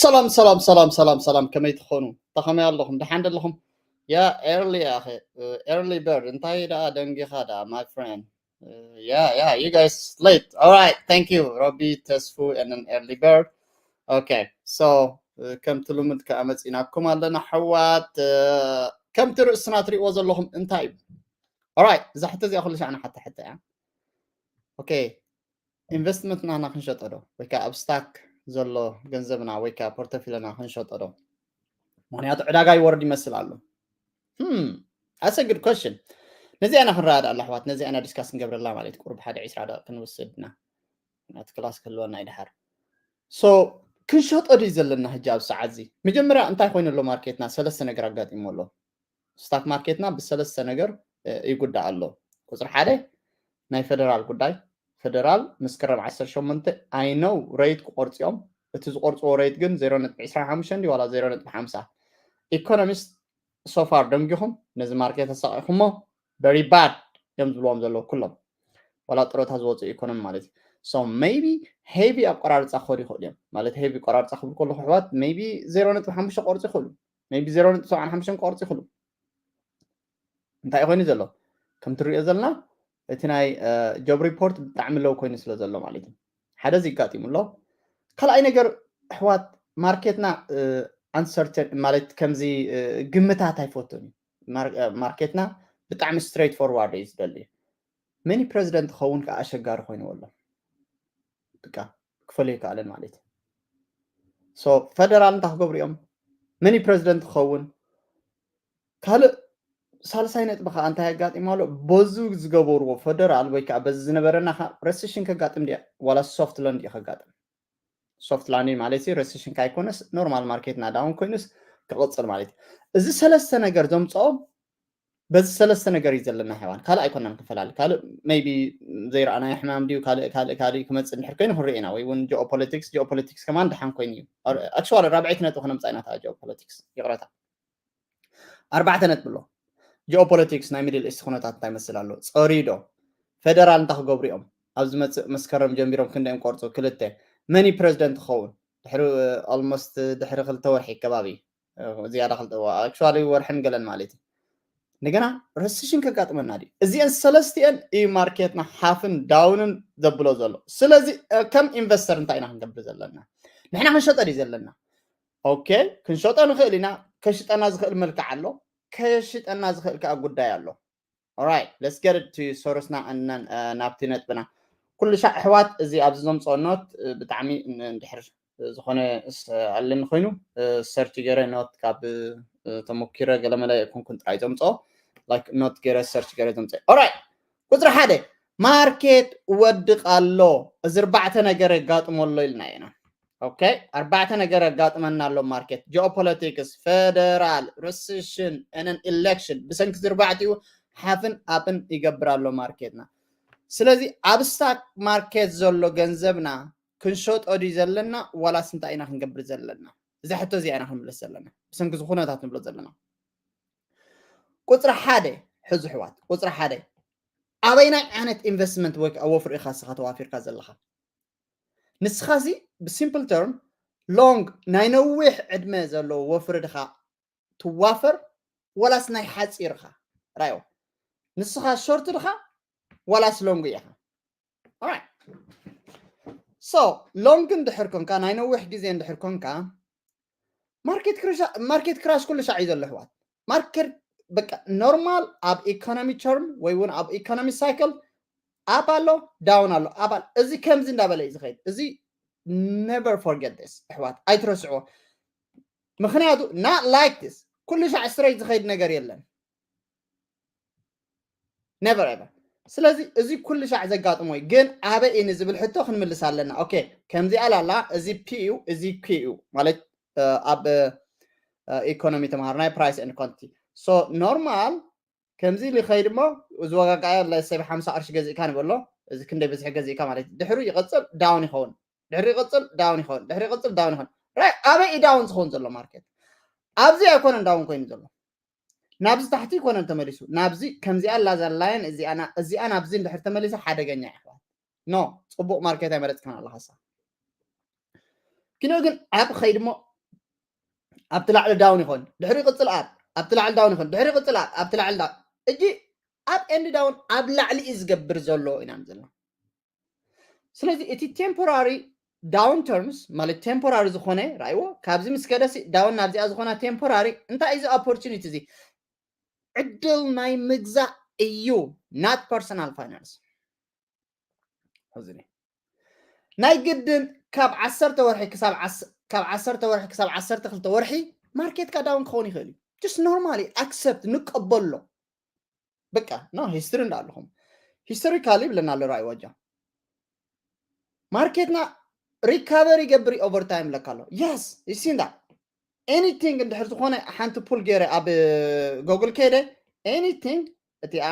ሰላም ሰላም ሰላም ሰላም ሰላም፣ ከመይ ትኾኑ? ከመይ ኣለኹም? ደሓን ዶ ኣለኹም? ያ ኤርሊ ኣኸ፣ ኤርሊ በርድ እንታይ ደኣ ደንጊኻ ደኣ my friend? Yeah, yeah, you guys late. All right, thank you. ሮቢ ተስፉ and then early bird. Okay, so ከምቲ ልሙድ ከኣ መጺናኩም ኣለና ኣሕዋት። ከምቲ ርእስና ትሪእዎ ዘለኹም እንታይ እዩ? All right, እዛ ሕቶ እዚኣ ኩሉ ሻዕ ንሓታ ሕቶ እያ። Okay, ኢንቨስትመንትና ንኽንሸጦ ዶ ወይ ከዓ ኣብ ስታክ ዘሎ ገንዘብና ወይ ከዓ ፖርተፊለና ክንሸጦ ዶ? ምክንያቱ ዕዳጋ ይወርድ ይመስል ኣሎ። Hmm, that's a good question. ነዚኣ ኢና ክንረዳእ ኣላ ኣሕዋት፣ ነዚኣ ኢና ዲስካስ ክንገብረላ ማለት እዩ። ቁሩብ ሓደ ዒስራ ደቂቕ ክንወስድ ኢና፣ ምክንያቱ ክላስ ክህልወና እዩ ድሓር። So ክንሸጦ ድዩ ዘለና ሕጂ ኣብ ሰዓት እዚ? መጀመርያ እንታይ ኮይኑ ኣሎ ማርኬትና? ሰለስተ ነገር ኣጋጢሞ ኣሎ። ስታክ ማርኬትና ብሰለስተ ነገር ይጉዳእ ኣሎ። ቁፅሪ ሓደ ናይ ፌደራል ጉዳይ። ፌደራል መስከረም ዓሰርተ ሸሞንተ I know ሬት ክቆርፅዮም፣ እቲ ዝቆርፅዎ ሬት ግን ዜሮ ነጥቢ ዕስራን ሓሙሽተን ድዩ ዋላ ዜሮ ነጥቢ ሓምሳ? ኢኮኖሚስት so far ደንጊኹም ነዚ ማርኬት ኣሳቂኹሞ። Very bad እዮም ዝብልዎም ዘለዉ ኩሎም፣ ዋላ ጥሮታ ዝወፁ ኢኮኖሚ ማለት እዩ። So maybe ሄቪ ኣቆራርፃ ክኸዱ ይኽእሉ እዮም። ማለት ሄቪ ኣቆራርፃ ክብል ከለኹ ኣሕዋት maybe ዜሮ ነጥቢ ሓሙሽተ ክቆርፁ ይኽእሉ፣ maybe ዜሮ ነጥቢ ሰብዓን ሓሙሽተን ክቆርፁ ይኽእሉ። እንታይ ኮይኑ ዘሎ? ከም ትሪኦ ዘለና እቲ ናይ ጆብ ሪፖርት ብጣዕሚ ሎው ኮይኑ ስለ ዘሎ ማለት እዩ። ሓደ እዚ ይጋጢሙ ኣሎ። ካልኣይ ነገር ኣሕዋት ማርኬትና uncertain ማለት ከምዚ ግምታት ኣይፈቱን እዩ። ማርኬትና ብጣዕሚ straight forward እዩ ዝደሊ። መኒ ፕረዚደንት ክኸውን ከዓ ኣሸጋሪ ኮይኑ ኣሎ። በቃ ክፈልዮ ይከኣለን ማለት እዩ። So ፌደራል እንታይ ክገብሩ እዮም? መኒ ፕረዚደንት ክኸውን? ካልእ ሳልሳይ ነጥቢ ከዓ እንታይ ኣጋጢሙ ኣሎ? በዙ ዝገበርዎ ፌደራል ወይ ከዓ በዚ ዝነበረና ከዓ ረሲሽን ከጋጥም ድያ ዋላ ሶፍት ላንድ እዩ ከጋጥም? ሶፍት ላንድ ማለት ሲ ረሲሽን ካይኮነስ ኖርማል ማርኬትና ዳውን ኮይኑስ ክቕፅል ማለት እዩ። እዚ ሰለስተ ነገር ዘምፅኦ በዚ ሰለስተ ነገር እዩ ዘለና ሕዋን። ካልእ ኣይኮናን ክፈላለ። ካልእ maybe ዘይረኣናዮ ሕማም ድዩ ካልእ ካልእ ካልእ ክመፅእ እንድሕር ኮይኑ ክንርኢ ኢና። ወይ እውን ጂኦፖለቲክስ፣ ጂኦፖለቲክስ ከማን ደሓን ኮይኑ እዩ። ኣክቹዋሊ ራብዐይቲ ነጥቢ ክነምፃ ኢና እታ ጂኦፖለቲክስ። ይቕረታ። ኣርባዕተ ነጥቢ ኣሎ። ጂኦፖለቲክስ ናይ ሚድል ኢስት ኩነታት እንታይ መስል ኣሎ? ፀርዩ ዶ? ፌደራል እንታይ ክገብሩ እዮም? ኣብ ዝመፅእ መስከረም ጀሚሮም ክንደዮም ቆርፁ? ክልተ መኒ ፕረዚደንት ክኸውን? ድሕሪ ኦልሞስት ድሕሪ ክልተ ወርሒ ከባቢ ዝያዳ ክልተ actually ወርሕን ገለን ማለት እዩ። እንደገና ረሲሽን ከጋጥመና ድዩ? እዚአን ሰለስቲአን እዩ ማርኬትና ሓፍን ዳውንን ዘብሎ ዘሎ። ስለዚ ከም ኢንቨስተር እንታይ ኢና ክንገብር ዘለና? ንሕና ክንሸጦ ድዩ ዘለና? ኦኬ፣ ክንሸጦ ንኽእል ኢና። ከሽጠና ዝኽእል መልክዕ ኣሎ፣ ከሽጠና ዝኽእል ከዓ ጉዳይ ኣሎ። Alright, let's get it to ሶርስና and then ናብቲ ነጥብና። ኩሉ ሻዕ ኣሕዋት እዚ ኣብዚ ዘምፅኦ ኖት ብጣዕሚ እንድሕር ዝኾነ ኣለኒ ኮይኑ ሰርች ገይረ ኖት ካብ ተሞኪረ ገለመለ ኣይኮንኩን ጥራይ ዘምፅኦ፣ like ኖት ገይረ ሰርች ገይረ ዘምፅኦ። Alright, ቁፅሪ ሓደ ማርኬት ወድቕ ኣሎ፣ እዚ ኣርባዕተ ነገር የጋጥሞ ኣሎ ኢልና ኢና። ኦኬ፣ ኣርባዕተ ነገር የጋጥመና ኣሎ ማርኬት፣ ጂኦፖለቲክስ፣ ፌደራል፣ ረሲሽን፣ and election። ብሰንኪ እዚ ኣርባዕቲኡ ሓፍን ኣፕን ይገብር ኣሎ ማርኬትና። ስለዚ ኣብ ስታክ ማርኬት ዘሎ ገንዘብና ክንሸጦ ድዩ ዘለና ዋላስ እንታይ ኢና ክንገብር ዘለና? እዛ ሕቶ እዚኣ ኢና ክንምልስ ዘለና፣ ብሰንኪ እዚ ኩነታት ንብሎ ዘለና። ቁፅሪ ሓደ ሕዙ ኣሕዋት፣ ቁፅሪ ሓደ ኣበይናይ ዓይነት ኢንቨስትመንት ወይ ከዓ ወፍሪ ኢኻ ንስኻ ተዋፊርካ ዘለኻ? ንስኻ እዚ ብሲምፕል ተርም ሎንግ ናይ ነዊሕ ዕድመ ዘለዎ ወፍሪ ድኻ ትዋፈር ወላስ ናይ ሓፂር ኢኻ? ራዮ ንስኻ ሾርት ድኻ ወላስ ሎንግ ኢኻ? Alright, so ሎንግ እንድሕር ኮንካ ናይ ነዊሕ ግዜ እንድሕር ኮንካ ማርኬት ክራሽ ኩሉ ሻዕ እዩ ዘሎ ኣሕዋት። ማርኬት በቃ ኖርማል ኣብ ኢኮኖሚ ተርም ወይ እውን ኣብ ኢኮኖሚ ሳይክል ኣፕ ኣሎ ዳውን ኣሎ ኣፕ ኣሎ። እዚ ከምዚ እንዳበለ እዩ ዝኸይድ። እዚ never forget this ኣሕዋት ኣይትረስዕዎ። ምክንያቱ not like this ኩሉ ሻዕ ስትሬት ዝኸይድ ነገር የለን። Never ever። ስለዚ እዚ ኩሉ ሻዕ ዘጋጥሞ እዩ፣ ግን ኣበይ እዩ ንዝብል ሕቶ ክንምልስ ኣለና። ኦኬ፣ ከምዚኣ ላላ እዚ ፒ እዩ፣ እዚ ኪ እዩ ማለት ኣብ ኢኮኖሚ ተምሃርናይ ፕራይስ and ኳንቲቲ። So ኖርማል ከምዚ ኢሉ ይኸይድ እሞ እዚ ዋጋ ከዓ ለሰብ ሓምሳ ቅርሺ ገዚእካ ንበሎ፣ እዚ ክንደይ ብዝሒ ገዚእካ ማለት እዩ። ድሕሩ ይቐፅል ዳውን ይኸውን፣ ድሕሪ ይቐፅል ዳውን ይኸውን፣ ድሕሪ ይቐፅል ዳውን ይኸውን። ራይ ኣበይ እዩ ዳውን ዝኸውን ዘሎ ማርኬት? ኣብዚ ኣይኮነን ዳውን ኮይኑ ዘሎ፣ ናብዚ ታሕቲ ኣይኮነን ተመሊሱ፣ ናብዚ ከምዚኣ ኣላ ዘላየን እዚኣ ናብዚ እንድሕር ተመሊሳ ሓደገኛ እዩ ኣሕዋት። ኖ፣ ፅቡቕ ማርኬት ኣይመረፅካን ኣለኻ ሳ። ኪኖ ግን ኣብ ኸይድ እሞ ኣብቲ ላዕሊ down ይኾን፣ ድሕሪ ቅጽል up፣ ኣብቲ ላዕሊ down ይኾን፣ ድሕሪ ቅጽል up፣ ኣብቲ ላዕሊ down። እጂ up and down ኣብ ላዕሊ እዩ ዝገብር ዘሎ ኢና ዘለና። ስለዚ እቲ temporary downturns ማለት temporary ዝኾነ ራእይዎ ካብዚ ምስ ከደሲ down ናብዚኣ ዝኾና temporary እንታይ እዩ እዚ opportunity እዚ ዕድል ናይ ምግዛእ እዩ not personal finance። ናይ ግድን ካብ ዓሰርተ ወርሒ ክሳብ ዓሰርተ ወርሒ ክሳብ ዓሰርተ ክልተ ወርሒ ማርኬትካ down ክኸውን ይኽእል እዩ። Just normally accept ንቀበሎ። በቃ no history እንዳለኹም historically ይብለና ኣሎ ራእይ ዋጃ ማርኬትና recover ይገብር over time ለካ ኣሎ። Yes you seen that anything እንድሕር ዝኾነ ሓንቲ pull ገይረ ኣብ Google ከይደ anything እቲኣ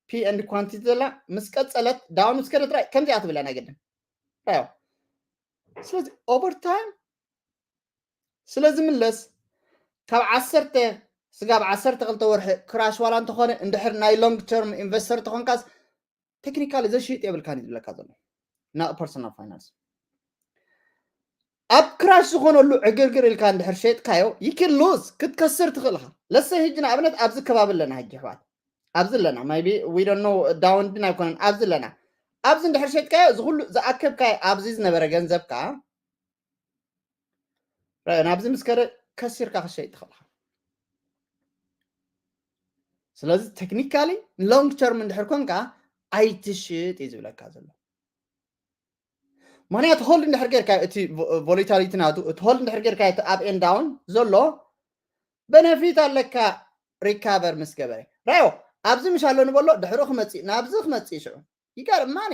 P and quantity ዘላ ምስ ቀጸለት down ምስ ከደት ራይ ከምዚኣ ትብላ ናይ ግድን ራዮ። ስለዚ over time ስለ ዝምለስ ካብ ዓሰርተ ስጋብ ዓሰርተ ክልተ ወርሒ crash ዋላ እንተኾነ እንድሕር ናይ long term investor ተኾንካስ technically ዘሽይጥ የብልካን እዩ ዝብለካ ዘሎ not personal finance። ኣብ crash ዝኾነሉ ዕግርግር ኢልካ እንድሕር ሸይጥካዮ you can lose ክትከስር ትኽእል ኢኻ። ለሰ ህጂ ንኣብነት ኣብዚ ከባቢ ኣለና ሕጂ ኣሕዋት ኣብዚ ኣለና maybe we don't know down ድን ኣይኮነን ኣብዚ ኣለና ኣብዚ እንድሕር ሸይጥካዮ እዚ ኩሉ ዝኣከብካዮ ኣብዚ ዝነበረ ገንዘብካ ናብዚ ምስ ከደ ከሲርካ ክሸይጥ ትኽእል ኢኻ። ስለዚ technically long term እንድሕር ኮንካ ኣይትሽጥ እዩ ዝብለካ ዘሎ። ምክንያቱ hold እንድሕር ጌርካ እቲ volatility ናቱ እቲ hold እንድሕር ጌርካ እቲ up and down ዘሎ benefit ኣለካ recover ምስ ገበረ ራዮ ኣብዚ ምሽ ኣሎ ንበሎ ድሕሩ ክመፅእ ናብዚ ክመፅእ ሽዑ ይገርም ማኒ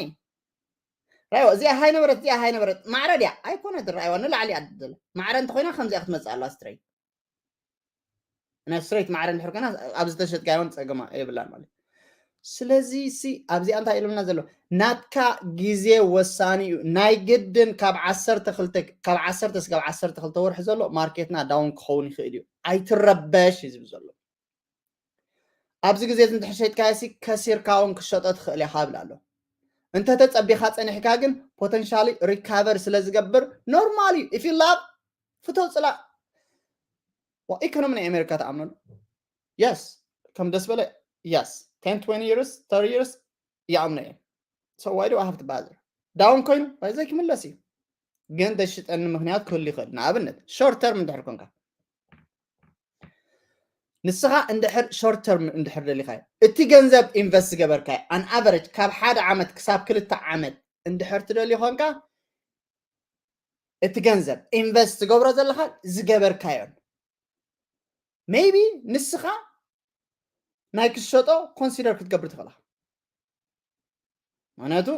ራዮ እዚኣ ሃይ ነበረት እዚኣ ሃይ ነበረት ማዕረ ድያ ኣይኮነት ራይዋ ንላዕሊ እያ ዘሎ ማዕረ እንተኮይና ከምዚኣ ክትመፅእ ኣላ straight ናይ straight ማዕረ እንድሕር ኮይና ኣብዚ ተሸጥካዮን ፀገማ የብላን ማለት ስለዚ ሲ ኣብዚኣ እንታይ ኢሎምና ዘሎ ናትካ ግዜ ወሳኒ እዩ ናይ ግድን ካብ ዓሰርተ ክልተ ካብ ዓሰርተ ስጋብ ዓሰርተ ክልተ ወርሒ ዘሎ ማርኬትና down ክኸውን ይኽእል እዩ ኣይትረበሽ እዩ ዝብል ዘሎ ኣብዚ ግዜ እዚ እንድሕር ሸይጥካዮ ሲ ከሲርካ እውን ክሸጦ ትኽእል ኢኻ ብል ኣሎ እንተ ተጸቢኻ ጸኒሕካ ግን potentially recover ስለ ዝገብር normal እዩ if you love ፍቶ ጽላእ ኢኮኖሚ ናይ ኣሜሪካ ተኣምነሉ yes ከም ደስ በለ yes ten twenty years thirty years ይኣምኖ እየ so why do I have to bother down ኮይኑ ወይ ዘይ ክምለስ እዩ ግን ደሽጠኒ ምክንያት ክህሉ ይኽእል ንኣብነት short term እንድሕር ኮንካ ንስኻ እንድሕር short term እንድሕር ደሊኻዮ እቲ ገንዘብ invest ዝገበርካዮ on average ካብ ሓደ ዓመት ክሳብ ክልተ ዓመት እንድሕር ትደልዩ ኮንካ እቲ ገንዘብ invest ትገብሮ ዘለኻ ዝገበርካዮን maybe ንስኻ ናይ ክሸጦ consider ክትገብር ትኽእላ ምክንያቱ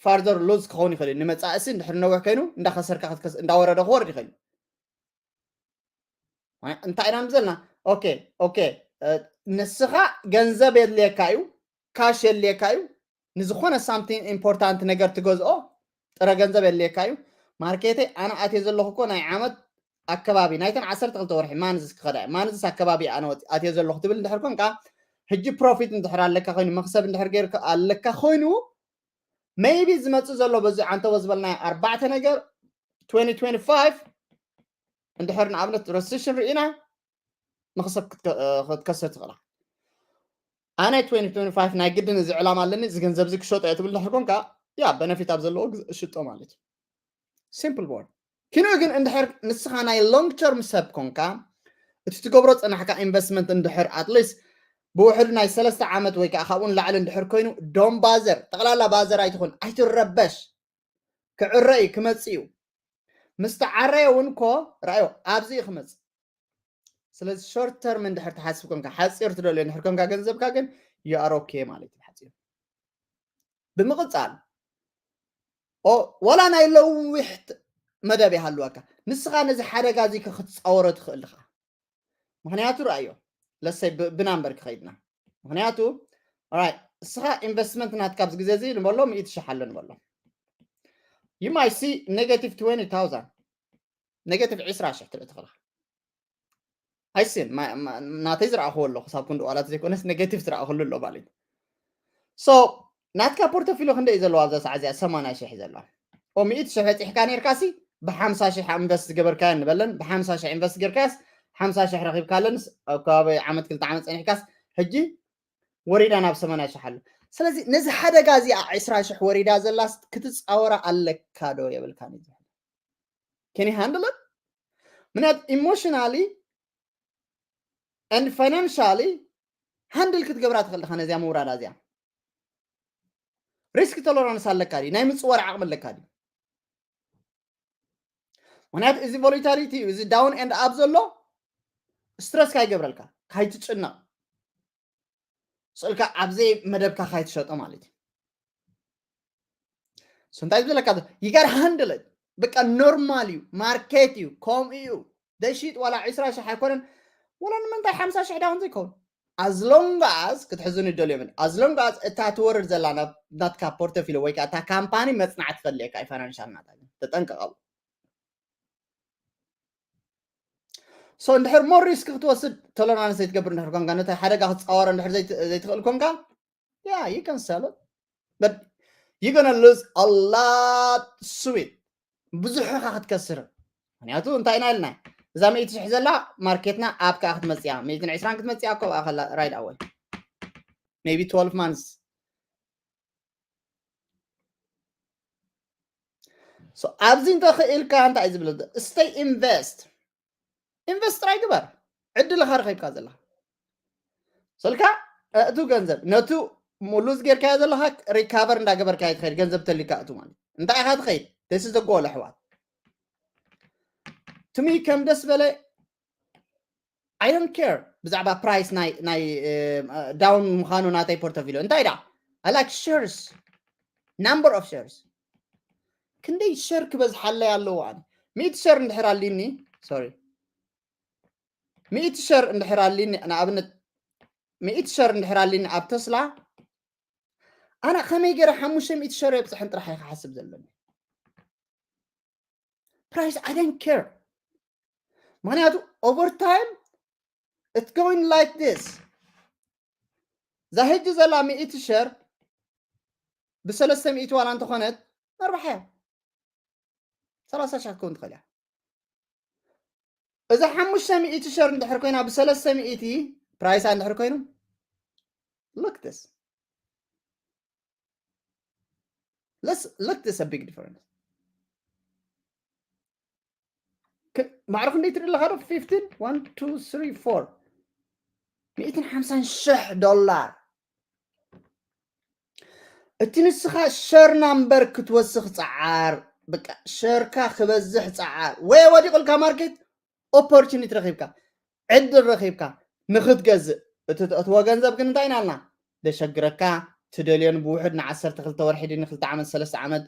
further lose ክኸውን ይኽእል ንመፃእሲ እንድሕር ነውሕ ኮይኑ እንዳኸሰርካ እንዳወረደ ክወርድ ይኽእል እንታይ ኢና ንብዘልና okay okay ንስኻ ገንዘብ የድልየካ እዩ cash የድልየካ እዩ ንዝኾነ something important ነገር ትገዝኦ ጥረ ገንዘብ የድልየካ እዩ ማርኬተይ ኣነ ኣትየ ዘለኹ እኮ ናይ ዓመት ኣከባቢ ናይተን ዓሰርተ ክልተ ወርሒ ማንዝስ ክኸዳ ማንዝስ ኣከባቢ ኣነ ኣትየ ዘለኹ ትብል እንድሕር ኮንካ ሕጂ profit እንድሕር ኣለካ ኮይኑ መክሰብ እንድሕር ገይርካ ኣለካ ኮይኑ maybe ዝመፅእ ዘሎ በዚ ዓንተቦ ዝበልናዮ ኣርባዕተ ነገር twenty twenty-five እንድሕር ንኣብነት recession ርኢና መክሰብ ክትከስር ትኽእላ ኣነ twenty twenty-five ናይ ግድን እዚ ዕላማ ኣለኒ እዚ ገንዘብ እዚ ክሸጦ እየ ትብል እንድሕር ኮንካ ያ benefit ኣብ ዘለዎ ሽጦ ማለት እዩ simple word ኪኖ ግን እንድሕር ንስኻ ናይ long term ሰብ ኮንካ እቲ ትገብሮ ፅናሕካ investment እንድሕር at least ብውሕዱ ናይ ሰለስተ ዓመት ወይ ከዓ ካብኡ ንላዕሊ እንድሕር ኮይኑ don't bother ጠቕላላ ባዘር ኣይትኹን ኣይትረበሽ ክዕረ እዩ ክመፅእ እዩ ምስ ተዓረየ እውን ኮ ራእዮ ኣብዚ እዩ ክመፅእ ስለዚ short term እንድሕር ትሓስብ ኮንካ ሓፂር ትደልዮ እንድሕር ኮንካ ገንዘብካ ግን you are okay ማለት እዩ ሓፂር ብምቕፃል ዋላ ናይ ለዊሕ መደብ ይሃልወካ ንስኻ ነዚ ሓደጋ እዚ ክትፃወሮ ትኽእል ኢኻ ምክንያቱ ርኣዮ ለሰይ ብናምበር ክኸይድና ምክንያቱ እስኻ investment ናትካ ኣብዚ ግዜ እዚ ንበሎ ሚእቲ ሽሕ ኣሎ ንበሎ you might see negative twenty thousand negative ዕስራ ሽሕ ትርኢ ትኽእል ኣይስን ናተይ ዝረኣኽዎ ኣሎ ክሳብ ክንዲ ዋላት ዘይኮነስ negative ዝረኣኽሉ ኣሎ ማለት so ናትካ portfolio ክንደይ እዩ ዘለዎ ኣብዛ ሰዓት እዚኣ ሰማንያ ሽሕ እዩ ዘለዋ ኦ ሚእቲ ሽሕ በፂሕካ ነርካሲ ብሓምሳ ሽሕ invest ዝገበርካዮ ንበለን ብሓምሳ ሽሕ invest ጌርካስ ሓምሳ ሽሕ ረኺብካ ኣለንስ ኣብ ከባቢ ዓመት ክልተ ዓመት ጸኒሕካስ ሕጂ ወሪዳ ናብ ሰማንያ ሽሕ ኣሎ። ስለዚ ነዚ ሓደጋ እዚኣ ዕስራ ሽሕ ወሪዳ ዘላስ ክትጻወራ ኣለካ ዶ የብልካን እዩ ዝብል። Can you handle it? ምክንያቱ emotionally and financially handle ክትገብራ ትኽእል ዲኻ ነዚኣ ምውራዳ እዚኣ? Risk tolerance ኣለካ ድዩ? ናይ ምጽዋር ዓቕሚ ኣለካ ድዩ? ምክንያቱ እዚ volatility እዩ፣ እዚ down and up ዘሎ stress ካይገብረልካ፣ ካይትጭነቕ፣ ስእልካ ኣብ ዘይ መደብካ ካይትሸጦ ማለት እዩ። So እንታይ ዝብለካ ዘሎ? You gotta handle it። በቃ ኖርማል እዩ፣ ማርኬት እዩ፣ ከምኡ እዩ። ደሽጥ ዋላ ዕስራ ሽሕ ኣይኮነን፣ ዋላ ንምንታይ ሓምሳ ሽሕ down ዘይከውን? As long as ክትሕዝኑ ይደልዮ ምን፣ as long as እታ ትወርድ ዘላ ናብ ናትካ ፖርቶፊሎ ወይ ከዓ እታ ካምፓኒ መጽናዕቲ ከድልየካ እዩ፣ ፋይናንሻል ናታ ግን ተጠንቀቐሉ። So እንድሕር more risk ክትወስድ ቶለራንስ ዘይትገብር እንድሕር ኮንካ፣ ነቲ ሓደጋ ክትጻወሮ እንድሕር ዘይት-፣ ዘይትኽእል ኮንካ፣ yeah, you can sell it, but you're gonna lose a lot sweet። ብዙሕ ኢኻ ክትከስር። ምክንያቱ እንታይ ኢና ኢልና፣ እዛ ሚእቲ ሽሕ ዘላ ማርኬትና ኣብ ከኣ ክትመጽእ እያ፣ ሚእትን ዕስራን ክትመጽእ እያ፣ ኣብኣ ከላ right away, maybe twelve months። So ኣብዚ እንተኽኢልካ እንታይ እዩ ዝብል? Stay invest፣ ኢንቨስት ጥራይ ግበር። ዕድልኻ ረኺብካ ዘለኻ ስልካ እእቱ ገንዘብ ነቱ ሉዝ ጌርካዮ ዘለኻ ሪካቨር እንዳገበርካዮ ትኸይድ፣ ገንዘብ ተሊካ እቱ ማለት እንታይ ኢኻ ትኸይድ? This is the goal ኣሕዋት። To me ከም ደስ በለ I don't care ብዛዕባ ፕራይስ ናይ ናይ ዳውን ምዃኑ ናተይ ፖርቶፊልዮ። እንታይ ዳ? I like shares, number of shares። ክንደይ ሸር ክበዝሓለይ ኣለዎ? ኣነ ሚእቲ ሸር እንድሕር ኣሊኒ፣ ሶሪ፣ ሚእቲ ሸር እንድሕር ኣሊኒ፣ ንኣብነት ሚእቲ ሸር እንድሕር ኣሊኒ ኣብ ተስላ፣ ኣነ ከመይ ገይረ ሓሙሽተ ሚእቲ ሸር የብፅሕን ጥራሕ እየ ክሓስብ ዘለኒ። ፕራይስ I don't care። ምክንያቱ over time it's going like this። እዛ ሕጂ ዘላ ሚእቲ ሸር ብሰለስተ ሚእቲ ዋላ እንተኾነት መርባሕ እያ። ሰላሳ ሽሕ ክትከውን ትኽእል እያ። እዛ ሓሙሽተ ሚእቲ ሸር እንድሕር ኮይና ብሰለስተ ሚእቲ ፕራይሳ እንድሕር ኮይኑ፣ look this. Let's look this a big difference። ክ-፣ ማዕረ ክንደይ ትርኢ ኣለኻ ዶ? ፊፍቲን፣ ዋን፣ ቱ፣ ስሪ፣ ፎር፣ ሚእትን ሓምሳን ሽሕ ዶላር። እቲ ንስኻ ሸር ናምበር ክትወስኽ ጸዓር፣ በቃ ሸርካ ክበዝሕ ጸዓር፣ ወይ ወዲቑልካ ማርኬት ኦፖርቹኒቲ ረኺብካ፣ ዕድል ረኺብካ ንኽትገዝእ፣ እቲ ትእትዎ ገንዘብ ግን እንታይ ኢናልና? ደሸግረካ፣ ትደልዮን ብውሕድ ንዓሰርተ ክልተ ወርሒ ድዩ ንክልተ ዓመት፣ ሰለስተ ዓመት፣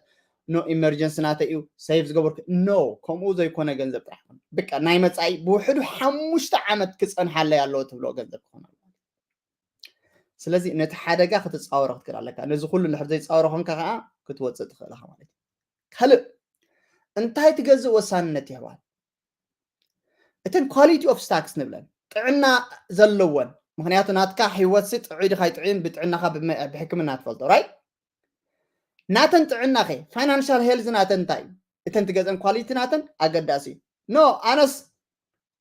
ኖ ኢመርጀንሲ ናተይ እዩ፣ ሴቭ ዝገበርኩ፣ ኖ፣ ከምኡ ዘይኮነ ገንዘብ ጥራሕ ይኹን። በቃ ናይ መጻኢ ብውሕዱ ሓሙሽተ ዓመት ክጸንሓለይ ኣለዎ ትብሎ ገንዘብ ክኾን ኣለዎ። ስለዚ ነቲ ሓደጋ ክትጻወሮ ክትክእል ኣለካ። ነዚ ኩሉ እንድሕር ዘይጻወሮ ኮንካ ከኣ ክትወጽእ ትኽእል ኢኻ ማለት እዩ። ካልእ እንታይ ትገዝእ ወሳንነት ይህባል። እተን ኳሊቲ ኦፍ ስታክስ ንብለን ጥዕና ዘለወን፣ ምክንያቱ ናትካ ህይወትሲ ጥዑይ ድኻ ኣይጥዑይን ብጥዕናኻ ብመ-፣ ብሕክምና ትፈልጦ፣ ራይት? ናተን ጥዕናኸ፣ ፋይናንሻል ሄልዝ ናተን እንታይ እዩ? እተን ትገዝአን ኳሊቲ ናተን ኣገዳሲ እዩ። ኖ፣ ኣነስ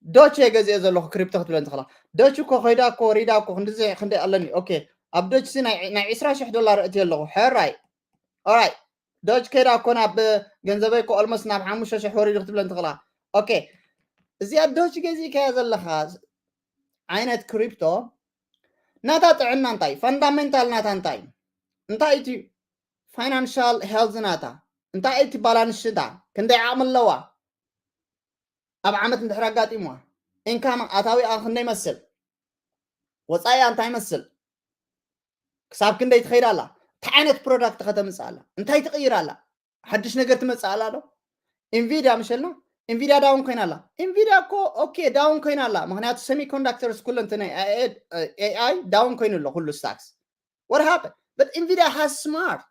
ዶች እየ ገዚኤ ዘለኹ ክሪፕቶ ክትብለን ትኽእላ። ዶች እኮ ከይዳ እኮ ወሪዳ እኮ ክንድዚ ክንደይ ኣለኒ። ኦኬ፣ ኣብ ዶች ሲ ናይ፣ ናይ ዕስራ ሽሕ ዶላር እእትየ ኣለኹ። ሕራይ፣ ኦራይ፣ ዶች ከይዳ እኮ ናብ ገንዘበይ እኮ ኦልሞስት ናብ ሓሙሽተ ሽሕ ወሪዱ ክትብለን ትኽእላ። ኦኬ፣ እዚኣ ዶች ገዚእካያ ዘለኻ ዓይነት ክሪፕቶ ናታ ጥዕና እንታይ? ፋንዳሜንታል ናታ እንታይ? እንታይ እቲ ፋይናንሻል ሄልዝ ናታ? እንታይ እቲ ባላንስ ሽታ? ክንደይ ዓቕሚ ኣለዋ? ኣብ ዓመት እንድሕር ኣጋጢምዋ ኢንካም ኣታዊኣ ክንደይ ይመስል? ወጻኢኣ እንታይ ይመስል? ክሳብ ክንደይ ትኸይድ ኣላ? እንታይ ዓይነት ፕሮዳክት ከተምጽእ ኣላ? እንታይ ትቕይር ኣላ? ሓድሽ ነገር ትመጽእ ኣላ ዶ? ኢንቪድያ ምሸልና ኢንቪድያ ዳውን ኮይና ኣላ። ኢንቪድያ እኮ ኦኬ ዳውን ኮይና ኣላ፣ ምክንያቱ ሴሚኮንዳክተርስ ኩለንትናይ ኤኣይ ዳውን ኮይኑ ኣሎ ኩሉ ስታክስ። What happened? But ኢንቪድያ ሃዝ ስማርት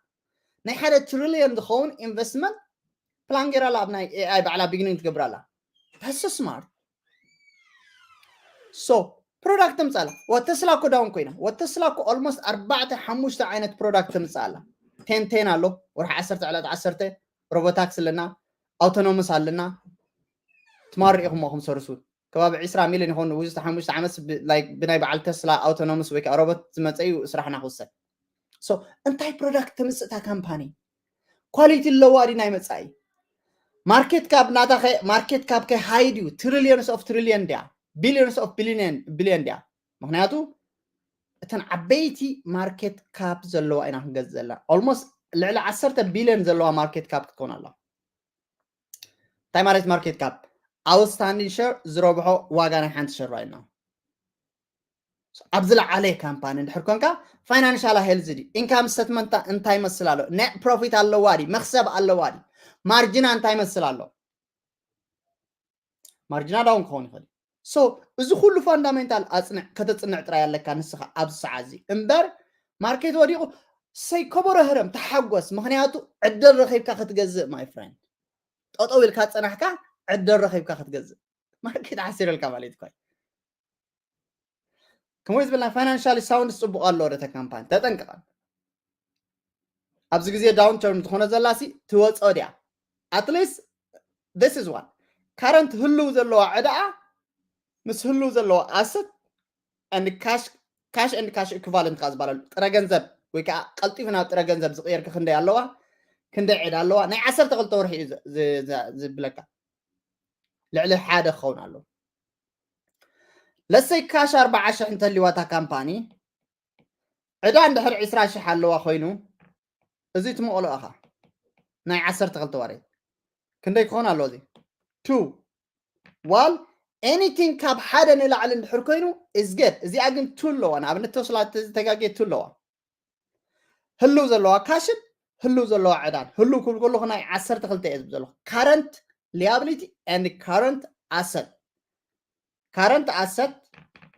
ናይ ሓደ ትሪልዮን ዝኸውን ኢንቨስትመንት ፕላን ገይራ ኣላ፣ ኣብ ናይ ኤኣይ ባዕላ ቢግኒንግ ትገብር ኣላ። ሃዝ ስማርት። ሶ ፕሮዳክት ተምጻላ። ወተስላ እኮ ዳውን ኮይና። ወተስላ እኮ ኦልሞስት ኣርባዕተ ሓሙሽተ ዓይነት ፕሮዳክት ተምጻላ። ቴን ቴን ኣሎ፣ ወርሒ ዓሰርተ ዕለት ዓሰርተ፣ ሮቦታክስ ኣለና፣ ኣውቶኖመስ ኣለና። ትማር ኢኹም ኹም ሰርሱ። ከባቢ ዕስራ ሚሊዮን ይኸውን ውስጥ ሓሙሽተ ዓመት ብናይ በዓል ተስላ ኣውቶኖምስ ወይ ከዓ ሮቦት ዝመፀ እዩ ስራሕና ክውሰድ። እንታይ ፕሮዳክት ተምፅእ እታ ካምፓኒ? ኳሊቲ ኣለዋ ድዩ ናይ መፃኢ? ማርኬት ካብ ናታ ማርኬት ካብ ከ ሃይ ድዩ? ትሪሊዮንስ ኦፍ ትሪሊዮን ድያ? ቢሊዮንስ ኦፍ ቢሊዮን ድያ? ምክንያቱ እተን ዓበይቲ ማርኬት ካፕ ዘለዋ ኢና ክንገዝእ ዘለና። ኦልሞስት ልዕሊ ዓሰርተ ቢሊዮን ዘለዋ ማርኬት ካፕ ክትኮን ኣለዋ። እንታይ ማለት ማርኬት ካፕ? ኣውትስታንዲንግ ሸር ዝረብሖ ዋጋ ናይ ሓንቲ ሸር right now። ኣብ ዝለዓለ ካምፓኒ እንድሕር ኮንካ ፋይናንሻል ሄልዝ ድዩ? ኢንካም ስተትመንታ እንታይ መስል ኣሎ? ኔት ፕሮፊት ኣለዋ ድዩ? መክሰብ ኣለዋ ድዩ? ማርጅና እንታይ መስል ኣሎ? ማርጅና ዳውን ክኸውን ይኽእል። ሶ እዚ ኩሉ ፋንዳሜንታል ኣፅንዕ ከተፅንዕ ጥራይ ኣለካ ንስኻ ኣብዚ ሰዓት እዚ እምበር ማርኬት ወዲቑ ሰይ ከበሮ ህረም ተሓጎስ። ምክንያቱ ዕድል ረኺብካ ክትገዝእ ማይ ፍሬንድ፣ ጠጠው ኢልካ ፀናሕካ ዕድል ረኺብካ ክትገዝእ። ማርኬት ዓሲረልካ ማለት እኳ ከምኡ ዝበልና ፋይናንሻሊ ሳውንድ ፅቡቅ ኣሎ ወደተ ካምፓኒ ተጠንቀቐ። ኣብዚ ግዜ ዳውን ተርም ዝኾነ ዘላሲ ትወፅኦ ድያ? ኣትሊስት this is one ካረንት ህልው ዘለዋ ዕዳኣ ምስ ህልው ዘለዋ ኣሰት ካሽ ኤንድ ካሽ ኢኩቫለንት ከዓ ዝበሃለሉ ጥረ ገንዘብ ወይ ከዓ ቀልጢፉ ናብ ጥረ ገንዘብ ዝቅየርካ ክንደይ ኣለዋ? ክንደይ ዕዳ ኣለዋ? ናይ ዓሰርተ ክልተ ወርሒ እዩ ዝብለካ። ልዕሊ ሓደ ክኸውን ኣለዎ። ለሰይ ካሽ ኣርባዓ ሽሕ እንተልዋ እታ ካምፓኒ ዕዳ እንድሕር ዕስራ ሽሕ ኣለዋ ኮይኑ እዚ ትመቕሎ ኢኻ ናይ ዓሰርተ ክልተ ወርሒ ክንደይ ክኾን ኣለዎ? እዚ ቱ ዋል ኤኒቲንግ ካብ ሓደ ንላዕሊ እንድሕር ኮይኑ is good። እዚኣ ግን ቱ ኣለዋ። ንኣብነት ተስላ ተዘጋጌ ቱ ኣለዋ። ህልው ዘለዋ ካሽን ህልው ዘለዋ ዕዳን ህልው ክብል ከለኹ ናይ ዓሰርተ ክልተ እየ ዝብል ዘለኹ። ካረንት ሊያብሊቲ ኤንድ ካረንት ኣሰት። ካረንት ኣሰት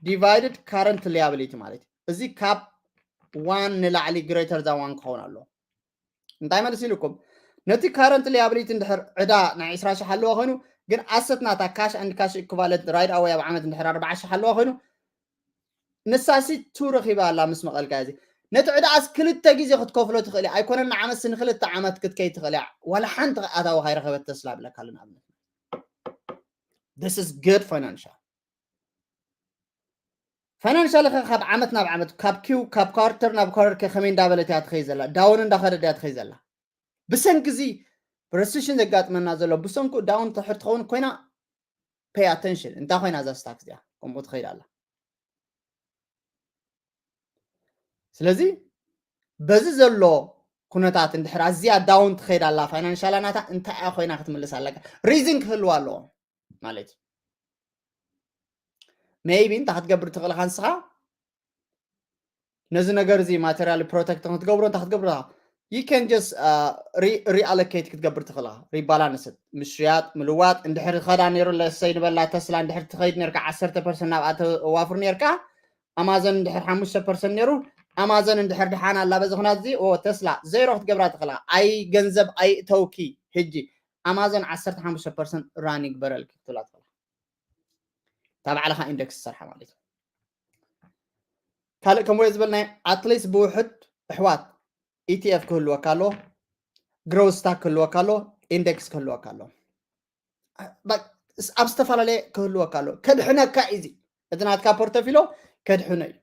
ዲቫይድድ ካረንት ሊያብሊቲ ማለት እዩ። እዚ ካብ ዋን ንላዕሊ ግሬተር ዛን ዋን ክኸውን ኣለዎ። እንታይ መልስ ኢልኩም? ነቲ ካረንት ሊያብሊቲ እንድሕር ዕዳ ናይ ዕስራ ሽሕ ኣለዋ ኮይኑ ግን ኣሰት ናታ ካሽ ኤንድ ካሽ ኢኩቫለንት ራይት ኣወይ ኣብ ዓመት እንድሕር ኣርባዓ ሽሕ ኣለዋ ኮይኑ ንሳሲ ቱ ረኺባ ኣላ ምስ መቐልካ እዚ ነቲ ዕዳኣስ ክልተ ግዜ ክትከፍሎ ትኽእል እያ ኣይኮነን ንዓመት ንክልተ ዓመት ክትከይ ትኽእል እያ ዋላ ሓንቲ ኣታዊ ካይረኸበት ተስላ ብለካ ኣሎ ንኣብነት this is good financial financial ካብ ዓመት ናብ ዓመት ካብ ኪው ካብ ኳርተር ናብ ኳርተር ከመይ እንዳበለት እያ ትኸይ ዘላ ዳውን እንዳኸደድ እያ ትኸይ ዘላ ብሰንኪ እዚ ረሲሽን ዘጋጥመና ዘሎ ብሰንኩ ዳውን ትሕር ትኸውን ኮይና pay attention እንታይ ኮይና እዛ ስታክ እዚኣ ከምኡ ትኸይድ ኣላ ስለዚ በዚ ዘሎ ኩነታት እንድሕር ኣዝያ ዳውን ትኸይድ ኣላ ፋይናንሻላ ናታ እንታይ እያ ኮይና ክትምልስ ኣለካ ሪዝን ክህልዋ ኣለዎ ማለት እዩ maybe እንታይ ክትገብር ትኽእል ኢኻ ንስኻ ነዚ ነገር እዚ ማቴሪያል ፕሮቴክት ክትገብሮ እንታይ ክትገብር you can just reallocate ክትገብር ትኽእል rebalance ምሽያጥ ምልዋጥ እንድሕር ኸዳ ነይሩ ለሰይ ንበላ ተስላ እንድሕር ትኸይድ ነርካ ዓሰርተ ፐርሰንት ናብኣ ተዋፍር ነርካ ኣማዞን እንድሕር ሓሙሽተ ፐርሰንት ነይሩ ኣማዞን እንድሕር ድሓን ኣላ በዚ ኩናት እዚ ተስላ ዜሮ ክትገብራ ትኽእላ ኣይ ገንዘብ ኣይእተውኪ ሕጂ ኣማዞን ዓሰርተ ሓሙሽተ ፐርሰንት ራን ይግበረልኪ ክትብላ ትኽእላ እታ ባዕልኻ ኢንደክስ ዝሰርሓ ማለት እዩ ካልእ ከምኡ ዝበልናዮ ኣትሊስት ብውሕድ ኣሕዋት ኢቲኤፍ ክህልወካ ኣሎ ግሮው ስታክ ክህልወካ ኣሎ ኢንደክስ ክህልወካ ኣሎ ኣብ ዝተፈላለየ ክህልወካ ኣሎ ከድሕነካ እዚ እቲ ናትካ ፖርተፊሎ ከድሕኖ እዩ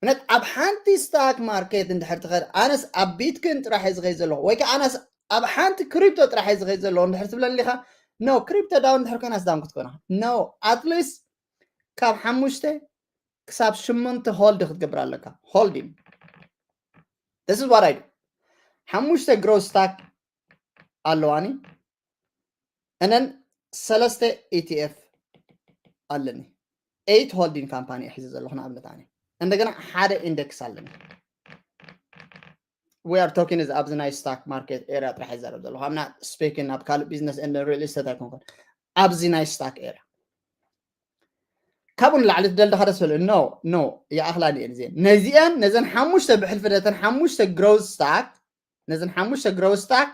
ምክንያት ኣብ ሓንቲ ስታክ ማርኬት እንድሕር ትኸድ ኣነስ ኣብ ቢትኮይን ጥራሕ እየ ዝኸይ ዘለኹ ወይ ከዓ ኣነስ ኣብ ሓንቲ ክሪፕቶ ጥራሕ እየ ዝኸይ ዘለኹ እንድሕር ትብለኒ ኢኻ no ክሪፕቶ ዳውን እንድሕር ኮይናስ ዳውን ክትኮና no ኣትሊስት ካብ ሓሙሽተ ክሳብ ሽሞንተ ሆልድ ክትገብር ኣለካ holding this is what I do ሓሙሽተ ግሮው ስታክ ኣለዋኒ እነን ሰለስተ ኢቲኤፍ ኣለኒ ኤይት ሆልዲንግ ካምፓኒ ሒዘ ዘለኹ ንኣብነት ኣነ እንደገና ሓደ ኢንደክስ ኣለኒ we are talking is ኣብዚ ናይ ስታክ ማርኬት ኤሪያ ጥራሕ ይዛረብ ዘለኹ I'm not speaking ኣብ ካልእ ቢዝነስ and real estate ኣይኮንኩን ኣብዚ ናይ ስታክ ኤሪያ ካብኡ ንላዕሊ ትደልደኻ ደስ በለ no no ይኣኽላኒ እየን እዚአን ነዚአን ነዘን ሓሙሽተ ብሕልፊ ነተን ሓሙሽተ ግሮዝ ስታክ ነዘን ሓሙሽተ ግሮዝ ስታክ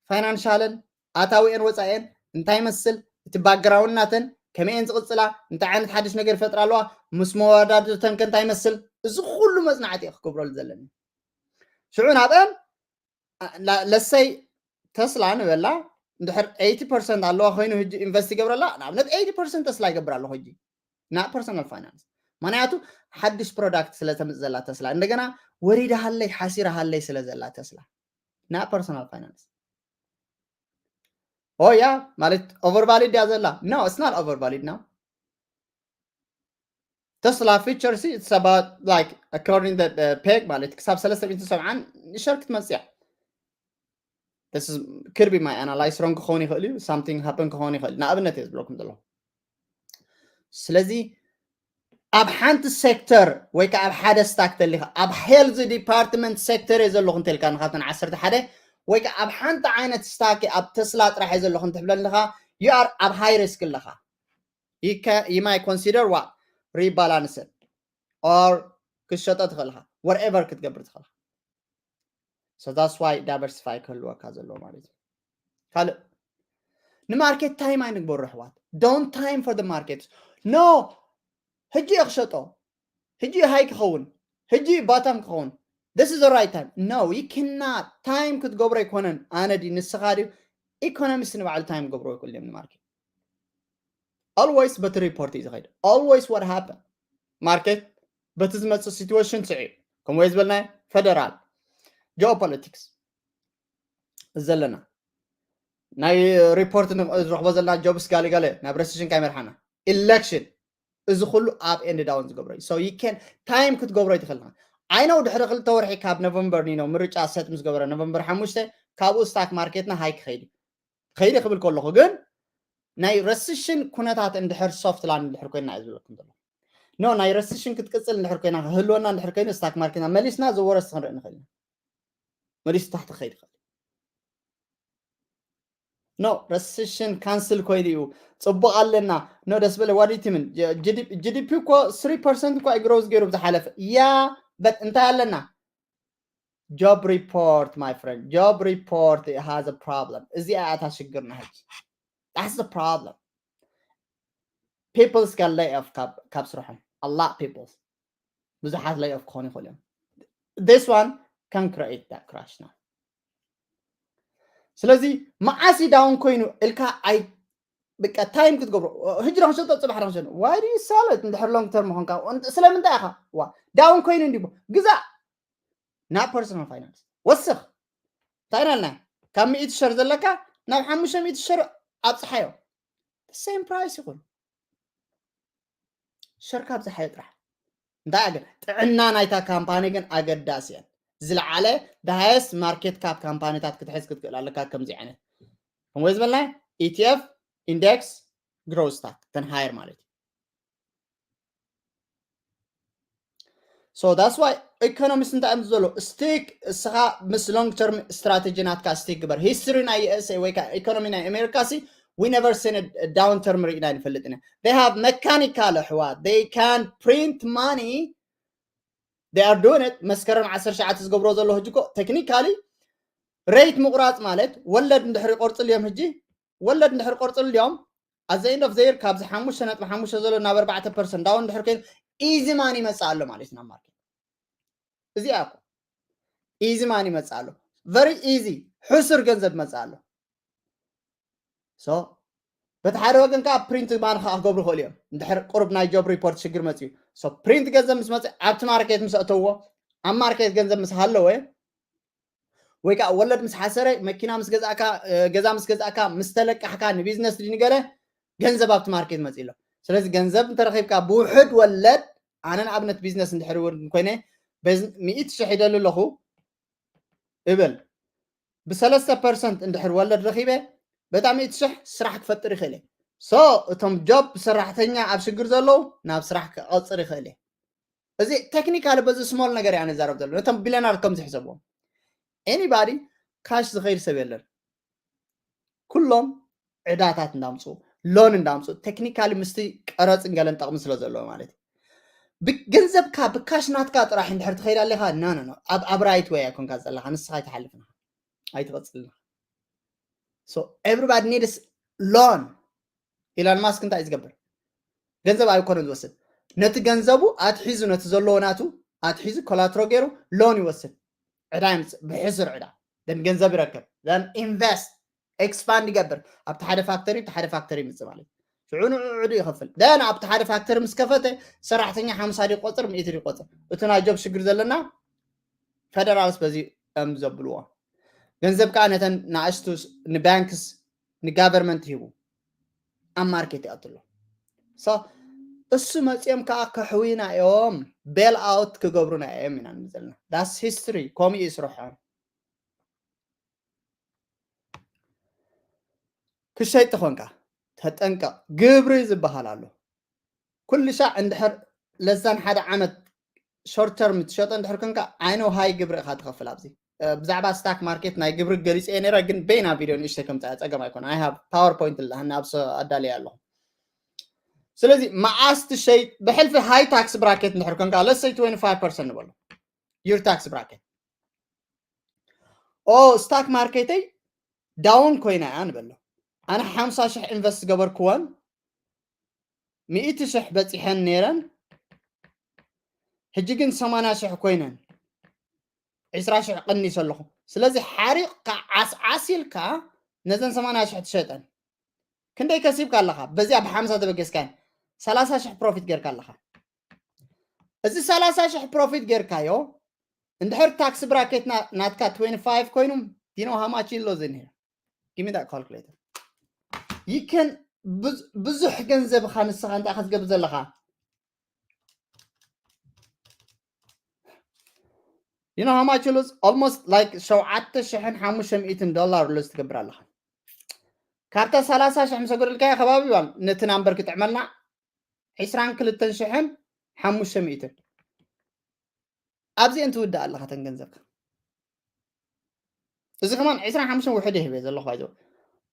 ፋይናንሻለን ኣታዊአን ወፃኢአን እንታይ ይመስል እቲ ባክግራውንድ ናተን ከመይአን ዝቕፅላ እንታይ ዓይነት ሓድሽ ነገር ይፈጥራ ኣለዋ ምስ መወዳድርተን ከ እንታይ ይመስል እዚ ኩሉ መፅናዕቲ እየ ክገብረሉ ዘለኒ ሽዑ ናብአን ለሰይ ተስላ ንበላ እንድሕር ኤይቲ ፐርሰንት ኣለዋ ኮይኑ ሕጂ ኢንቨስት ይገብረላ፣ ንኣብነት ኤይቲ ፐርሰንት ተስላ ይገብር ኣለኹ ሕጂ። Not personal finance። ምክንያቱ ሓድሽ ፕሮዳክት ስለ ተምፅእ ዘላ ተስላ፣ እንደገና ወሪዳ ሃለይ ሓሲራ ሃለይ ስለ ዘላ ተስላ። Not personal finance። ኦ ያ ማለት ኦቨርቫሊድ እያ ዘላ? No, it's not overvalued now. Tesla future ሲ it's about like according to the peg ማለት ክሳብ ሰለስተ ሚእቲ ሰብዓን ሸር ክትመፅእ እያ። This is, could be my analyze wrong ክኸውን ይኽእል እዩ፣ something happen ክኸውን ይኽእል እዩ። ንኣብነት እየ ዝብለኩም ዘለኹ። ስለዚ ኣብ ሓንቲ ሴክተር ወይ ከዓ ኣብ ሓደ ስታክ ተሊኻ ኣብ ሄልዝ ዲፓርትመንት ሴክተር እየ ዘለኹ እንተልካ ንካብተን ዓሰርተ ሓደ ወይ ከዓ ኣብ ሓንቲ ዓይነት ስታክ ኣብ ተስላ ጥራሕ እየ ዘለኹ እንትሕብለልኻ you are ኣብ ሃይ ሪስክ ኣለኻ። You can, you might consider what? Rebalance or ክትሸጦ ትኽእል ኢኻ፣ whatever ክትገብር ትኽእል ኢኻ። So that's why diversify ክህልወካ ዘለዎ ማለት እዩ። ካልእ ንማርኬት ታይም ኣይንግበሮ ኣሕዋት። Don't time for the market. No, ሕጂ እየ ክሸጦ፣ ሕጂ እዩ ሃይ ክኸውን፣ ሕጂ እዩ ባታም ክኸውን። This is the right time. No, you cannot. ታይም ክትገብሮ ኣይኮነን ኣነ ድዩ ንስኻ ድዩ፣ ኢኮኖሚስት ንባዕሉ ታይም ክገብሮ ኣይክእሉ እዮም ንማርኬት። Always በቲ ሪፖርት እዩ ዝኸይድ። Always what happen? ማርኬት በቲ ዝመፅእ ሲትዌሽን ስዒ ከምኡ ዝበልናዮ ፌደራል ጂኦፖለቲክስ ዘለና ናይ ሪፖርት ንረኽቦ ዘለና ጆብስ ጋሊጋለ ናብ ረሲሽን ካይመርሓና ኢሌክሽን እዚ ኩሉ ኣብ ኤንድ ዳውን ዝገብሮ እዩ። So you can time ክትገብሮ ይትኽእል። I know ድሕሪ ክልተ ወርሒ ካብ ኖቨምበር ኒኖ ምርጫ ሰት ምስ ገበረ ኖቨምበር ሓሙሽተ ካብኡ ስታክ ማርኬትና ሃይ ክኸይድ እዩ። ከይደ ክብል ከለኹ ግን ናይ ረሲሽን ኩነታት እንድሕር ሶፍት ላንድ እንድሕር ኮይና እዩ ዝብለኩም ዘሎ። ኖ ናይ ረሲሽን ክትቅፅል እንድሕር ኮይና ክህልወና እንድሕር ኮይኑ ስታክ ማርኬትና መሊስና ዝወረስ ክንርኢ ንኽእል ኢና። መሊሱ ታሕቲ ክኸይድ ይኽእል። ኖ ረሲሽን ካንስል ኮይኑ እዩ። ፅቡቅ ኣለና። ኖ ደስ በለ ዋዲቲምን ጂዲፒ እኮ ስሪ ፐርሰንት እኳ ግሮዝ ገይሩ ብዝሓለፈ ያ በት እንታይ ኣለና? Job report, my friend. Job report has a problem. እዚኣ እታ ሽግርና ሕጂ። That's the problem. People's got lay off ካብ ካብ ስርሖም። A lot people's ብዙሓት lay off ክኾኑ ይኽእሉ እዮም። This one can create that crash now. ስለዚ መዓስ ዳውን ኮይኑ ኢልካ ኣይ በቃ ታይም ክትገብሮ ሕጂ ዶ ክሸጦ ፅባሕ ዶ ክሸጦ why do you sell it እንድሕር long term ኾንካ ስለምንታይ ኢኻ ዋ ዳውን ኮይኑ እንዲቦ ግዛእ ናብ personal finance ወስኽ እንታይ ናልና ካብ ሚእቲ ሸር ዘለካ ናብ ሓሙሽተ ሚእቲ ሸር ኣብፅሓዮ same price ይኹን ሸር ካብ ዝሓዮ ጥራሕ እንታይ ኣገ ጥዕና ናይታ ካምፓኒ ግን ኣገዳሲ እየን ዝለዓለ the highest market cap ካምፓኒታት ክትሕዝ ክትክእል ኣለካ ከምዚ ዓይነት ከምኡ ዝበልና ኢቲኤፍ ኢንዴክስ ግሮው ስታክ ተን ሃየር ማለት እዩ So that's why ኢኮኖሚስት እንታይ እዮም ዘሎ ስቲክ እስኻ ምስ long term strategy ናትካ ስቲክ ግበር history ናይ USA ወይ ከዓ ኢኮኖሚ ናይ ኣሜሪካ ሲ we never seen down term ርኢና ንፈልጥ ኢና they have mechanical ኣሕዋት they can print money they are doing it መስከረም ዓሰርተ ትሽዓተ ዝገብሮ ዘሎ ሕጂ እኮ technically rate ምቁራፅ ማለት ወለድ እንድሕር ይቆርፅሉ እዮም ሕጂ ወለድ እንድሕር ቆርፅሉ እዮም at the end of the year ካብዚ ሓሙሽተ ነጥቢ ሓሙሽተ ዘሎ ናብ ኣርባዕተ ፐርሰንት down እንድሕር ኮይኑ easy money ይመፅእ ኣሎ ማለት እዩ ናብ ማርኬት እዚኣ እኮ easy money ይመፅእ ኣሎ very easy ሕሱር ገንዘብ ይመፅእ ኣሎ so በቲ ሓደ ወገን ከዓ print money ከዓ ክገብሩ ይኽእሉ እዮም እንድሕር ቁሩብ ናይ job report ሽግር መፅኡ so print ገንዘብ ምስ መፅእ ኣብቲ ማርኬት ምስ ኣእተውዎ ኣብ ማርኬት ገንዘብ ምስ ሃለወ ወይ ከዓ ወለድ ምስ ሓሰረ መኪና ምስ ገዛእካ ገዛ ምስ ገዛእካ ምስ ተለቃሕካ ንቢዝነስ ድዩ ንገለ ገንዘብ ኣብቲ ማርኬት መፅእ ኣሎ ስለዚ ገንዘብ እንተረኺብካ ብውሕድ ወለድ ኣነ ንኣብነት ቢዝነስ እንድሕር እውን ኮይነ ሚእቲ ሽሕ ይደሊ ኣለኹ እብል ብሰለስተ ፐርሰንት እንድሕር ወለድ ረኺበ በታ ሚእቲ ሽሕ ስራሕ ክፈጥር ይኽእል እየ so እቶም ጆብ ሰራሕተኛ ኣብ ሽግር ዘለዉ ናብ ስራሕ ክቐፅር ይኽእል እየ እዚ ቴክኒካሊ በዚ ስሞል ነገር እያ ንዛረብ ዘሎ ነቶም ቢለናር ከም ዝሕሰብዎም anybody ካሽ ዝኸይድ ሰብ የለን ኩሎም ዕዳታት እንዳምፁ ሎን እንዳምፁ ቴክኒካሊ ምስቲ ቀረፅን ገለን ጠቕሚ ስለ ዘለዎ ማለት እዩ ገንዘብካ ብካሽ ናትካ ጥራሕ እንድሕር ትኸይድ ኣለካ ና ና ኣብ ኣብ ራይት ወይ ኣይኮንካ ዘለካ ንስኻ ኣይትሓልፍና ኣይትቐፅልና so everybody needs loan ኢላን ማስክ እንታይ ዝገብር ገንዘብ ኣይኮነን ዝወስድ ነቲ ገንዘቡ ኣትሒዙ ነቲ ዘለዎ ናቱ ኣትሒዙ ኮላትሮ ገይሩ ሎን ይወስድ ዕዳ ይምፅእ ብሕሱር ዕዳ then ገንዘብ ይረክብ then invest expand ይገብር። ኣብቲ ሓደ ፋክተሪ ኣብቲ ሓደ ፋክተሪ ይምፅእ ማለት እዩ። ሽዑ ንዕዑ ይኸፍል። ደን ኣብቲ ሓደ ፋክተሪ ምስ ከፈተ ሰራሕተኛ ሓምሳ ድዩ ቆፅር፣ ሚእቲ ድዩ ቆፅር። እቲ ናይ ጆብ ሽግር ዘለና ፌደራልስ በዚ እዮም ዘብልዎ። ገንዘብ ከዓ ነተን ንኣሽቱ ንባንክስ ንጋቨርመንት ሂቡ ኣብ ማርኬት ይኣትሎ። እሱ መፂኦም ከዓ ከሕዊና እዮም፣ ቤል ኣውት ክገብሩና እዮም ኢና ንብል ዘለና። ዳስ ሂስትሪ። ከምኡ እዩ ስርሖም። ክሸይጥ ኾንካ ተጠንቀቕ። ግብሪ ዝበሃል ኣሎ። ኩሉ ሻዕ እንድሕር ለዛን ሓደ ዓመት ሾርት ተርም ትሸጦ እንድሕር ኮንካ፣ I know high ግብሪ ኢኻ ትኸፍል ኣብዚ። ብዛዕባ ስታክ ማርኬት ናይ ግብሪ ገሊፀ እየ ነረ፣ ግን በይና ቪድዮ ንእሽተይ ከምፃ ፀገም ኣይኮነ። I have ፓወርፖይንት ኣለሃኒ ኣብ ኣዳለየ ኣለኹ። ስለዚ መዓስ ትሸይጥ? ብሕልፊ ሃይ ታክስ ብራኬት እንድሕር ኮንካ፣ let's say twenty five percent ንበሎ your tax bracket። ኦ፣ ስታክ ማርኬተይ ዳውን ኮይና እያ ንበሎ። ኣነ ሓምሳ ሽሕ ኢንቨስት ገበርክወን፣ ሚእቲ ሽሕ በፂሐን ነይረን፣ ሕጂ ግን ሰማንያ ሽሕ ኮይነን፣ ዕስራ ሽሕ ቀኒሰ ኣለኹ። ስለዚ ሓሪቕካ ዓስዓስ ኢልካ ነዘን ሰማንያ ሽሕ ትሸጠን። ክንደይ ከሲብካ ኣለኻ? በዚኣ ብሓምሳ ተበገስካን ሰላሳ ሽሕ ፕሮፊት ጌርካ ኣለኻ። እዚ ሰላሳ ሽሕ ፕሮፊት ጌርካዮ እንድሕር ታክስ ብራኬት ናትካ twenty five ኮይኑ፣ you know how much you lose in here? Give me that calculator. You can ብዙሕ ገንዘብኻ ንስኻ እንታይ ክትገብር ዘለኻ? You know how much you lose? Almost like ሸውዓተ ሽሕን ሓሙሽተ ሚእትን ዶላር ሉዝ ትገብር ኣለኻ። ካብታ ሰላሳ ሽሕ ምስ ኣጎደልካዮ ከባቢ ባል ነቲ ናምበር ክጥዕመልና ዕስራን ክልተን ሽሕን ሓሙሽተ ሚእትን ኣብዚአን ትውድእ ኣለኻ ተን ገንዘብካ። እዚ ከማን ዕስራን ሓሙሽተን ውሕድ ይህብ እየ ዘለኹ ባይዘው።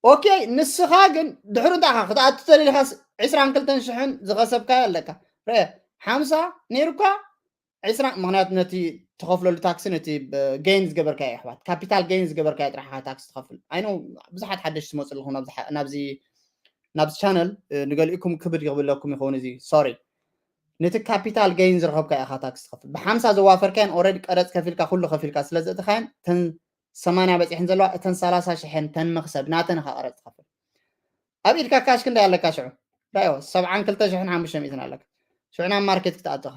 ኦኬ፣ ንስኻ ግን ድሕሩ እንታይ ኢኻ ክትኣቱ ተደሊኻስ ዕስራን ክልተን ሽሕን ዝኸሰብካዮ ኣለካ። ርአ፣ ሓምሳ ነይሩካ ዕስራ፣ ምኽንያቱ ነቲ ትኸፍለሉ ታክሲ ነቲ ጌን ዝገበርካዮ ኣሕዋት፣ ካፒታል ጌን ዝገበርካዮ ጥራሕ ኢኻ ታክሲ ትኸፍል። ኣይ ኖ ብዙሓት ሓደሽቲ ትመፁ ኣለኹም ናብዚ ቻነል፣ ንገሊእኩም ክብድ ይብለኩም ይኸውን እዚ፣ ሶሪ። ነቲ ካፒታል ጌን ዝረኸብካዮ ኢኻ ታክሲ ትኸፍል። ብሓምሳ ዘዋፈርካየን ኦረዲ ቀረፅ ከፊልካ ኩሉ ከፊልካ ስለ ዘእተኻየን እተን ሰማንያ በፂሐን ዘለዋ እተን ሰላሳ ሽሕን ተን መኽሰብ ናተን ኢኻ ቀረፅ ትኸፍል። ኣብ ኢድካ ካሽ ክንደይ ኣለካ ሽዑ? ራዮ ሰብዓን ክልተ ሽሕን ሓሙሽተ ሚእትን ኣለካ። ሽዑ ናብ ማርኬት ክትኣትኻ